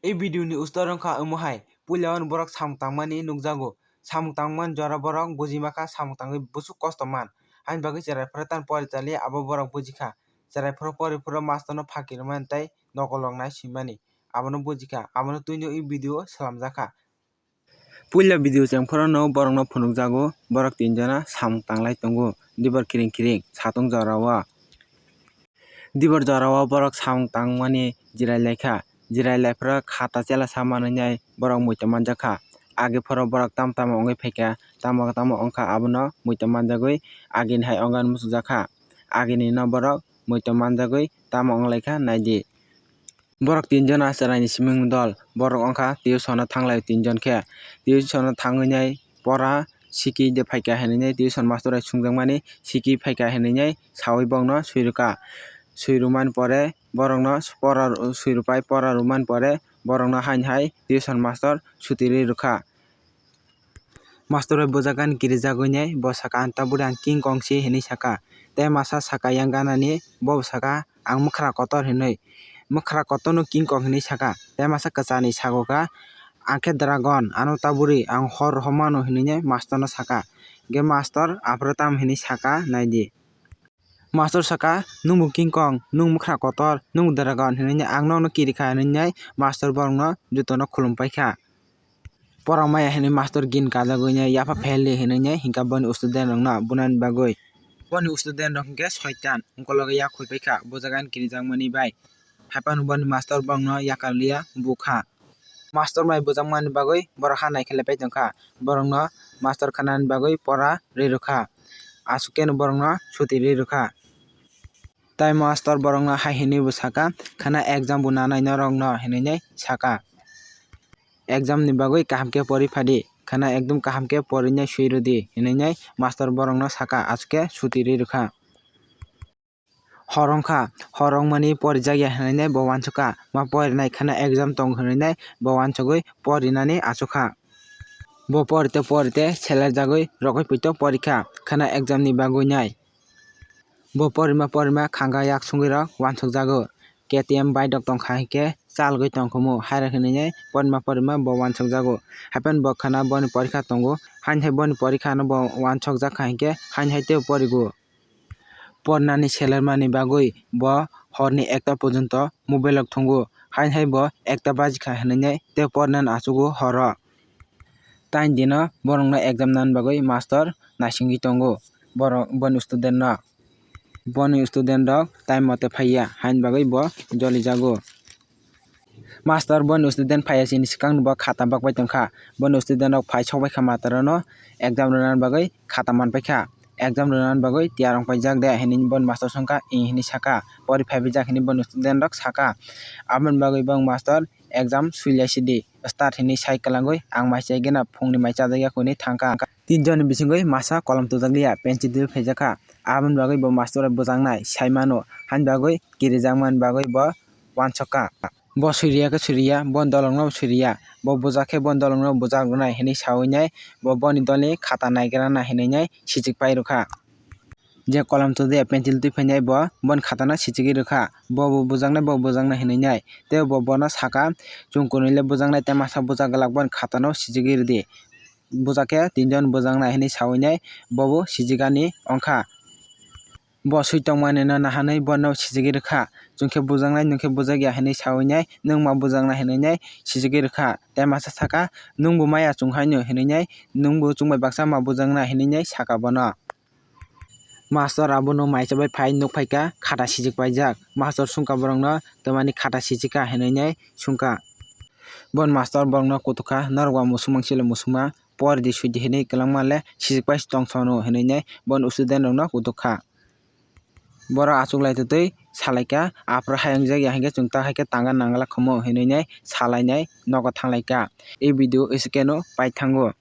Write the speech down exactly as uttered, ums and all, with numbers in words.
E video ni ustor wngkha omo hai, puila o borok samung tangmani nukjago. Samung tangmani jora borok buji makha, samung tangwi bwswk kosto man. Haini bagwi chwrai phwrwk tamo pori chaliya abo borok bujikha. Chwrai phwrwk pori phwrwk master no phaki rwmani tei nokolrok nai swimani abono bujikha. Abono twino e video o swnamjakha. Puila video chengphorono borokno phunukjago, borok tinjona samung tanglai tongo, dibor kiring kiring satung jorao. Dibor jorao borok samung tangmani jirai laikha. Jirai laiphoro khata chela sa manwi nai borok muitu manjakha. Age phoro borok tamo tamo wngwi phaikha, tamo tamo wngkha abono muitu manjagwi agini hai wngani muchungjakha. Agini no borok muitu manjagwi tamo wnglaikha naidi. Borok tinjona chwraini siming dol, borok wngkha tuition o thanglai tinjon khe. Tuition o thangwi nai pora sikhi de phaikha hinwi nai tuition master bai sungjakmani, sikhi phaikha hinwi nai sawi borokno swirwkha. Swirwmani pore borokno pora, swirwpai pora rwmani pore borokno haini hai tuition master suti rwi rwkha. Master bai bujagani kirijagwi nai bo saka, "Ang tabuk ang King Kong se," hinwi saka. Tei masa saka yang ganani bo saka, "Ang mwkhra kotor," hinwi. Mwkhra kotorno King Kong hinwi saka. Tei masa kwchani sago kha, "Ang khe dragon, ano taburi ang hor rohor mano," hinwi nai master no saka. Ge master aphuru tamo hinwi saka naidi. Master saka, "Nwngbo King Kong, nwng mwkhra kotor, nwng dragon," hinwi nai, "Ang nokno kirikha," hinwi nai master borokno jotono khulum paikha. Pora maya hinwi master gin kajagwi nai yapha phaili hinwi nai hinkha boni student rokno bunani bagwi. Boni student rok hinkhe soitan, ungkologo yak khui paikha bujagani kirijakmani bai. Haiphano boni master borokno yakarliya bukha. Master bai bujakmani bagwi borok ha naikhe lepai tongkha. Borokno master khanani bagwi pora ri rwkha. Aswk khe borokno suti ri rwkha. Tai master borokno hai hinwi bo saka, "Khana exam bo nanai norokno," hinwi nai saka. "Exam ni bagwi kaham khe pori phadi, khana ekdum kaham khe porinai swi rwdi," hinwi nai master borokno saka, aswk khe suti ri rwkha. Hor wngkha, hor wngmani porijakya hinwi nai bo uansukha, ma porinai khana exam tongo hinwi nai bo uansugwi porinani achukha. Bo porite porite selerjagwi rogwi poito porikha, khana exam ni bagwi nai. Bo porima porima khanga yak sungwi rok uansukjago. K T M bike rok tongkha hinkhe chalgwi tongkhumu, hairok hinwi nai porima porima bo uansukjago. Haiphano bo khana boni porikha tongo, haini hai boni porikha no bo uansukjakha hinkhe haini hai teibo porigo. Pornani selermani bagwi bo horni ekta porjonto mobile rok thungo, haini hai bo ekta bajikha hinwi nai tei pornani achugo horo. Tain dino borokno exam nani bagwi master naisingwi tongo borok, boni student no. Boni student rok time mote phaiya, haini bagwi bo jolijago. Master boni student phaiya sini swkang bo khata bakbai tongkha. Boni student rok phai sokbai kha master no exam rwnani bagwi khata manpai kha. Exam rwnani bagwi tiyar wng paijak de hinwi boni master swngkha, "Ih," hinwi saka. "Pori phaibaijak," hinwi boni student rok saka. Aboni bagwi bong master exam suilai sidi start hinwi sai kwlangwi ang mai chai gena phungni mai chajakya hinwi thangkha. Tin jonni bisingwi masa kolom tujakliya, pencil twi phaijakha. Aboni bagwi bo master bai bujaknai sai mano, haini bagwi kirijakmani bagwi bo uansukha. Bo suriya khe suriya, boni dolongno suriya, bo bujak khe boni dolongno bujak rwnai hinwi sawi nai bo boni dolni khata naigrana hinwi nai sichik pai rwkha. Je kolom tujakya pencil twi phainai bo boni khatano sichigwi rwkha, bo bo bujaknai, bo bujaknai hinwi nai. Tei bo bono saka, "Chwng kwnwi le bujaknai tei masa bujak glak, boni khatano sichigwi rwdi." Bujak khe tinjon bujaknai hinwi sawi nai bobo sijigani wngkha. Bo swi tongmani no nahanwi bono sijigwi rwkha. Chwng khe bujaknai, nwng khe bujakya hinwi sawi nai, nwng ma bujaknai hinwi nai sijigwi rwkha. Tei masa saka, "Nwng bo maya chwng haino," hinwi nai, "Nwng bo chwng bai baksa ma bujaknai," hinwi nai saka bono. Master abono mai chabai phai nuk phaikha, khata sijik paijak. Master swngkha borokno, "Twmani khata sijikha?" hinwi nai swngkha. Bon master borokno kutukha, "Norok ba musuk mansile musukma, poridi suidi hinwi kwlangma le sijik pai tong sono," hinwi nai bon student rokno kutukha. Borok achuk lai twtwi salaikha, "Aphuru hai wngjakya hinkhe chwng ta hai khe tanga nangla khomo," hinwi nai salainai nogo thanglaikha. E video isikeno paithango.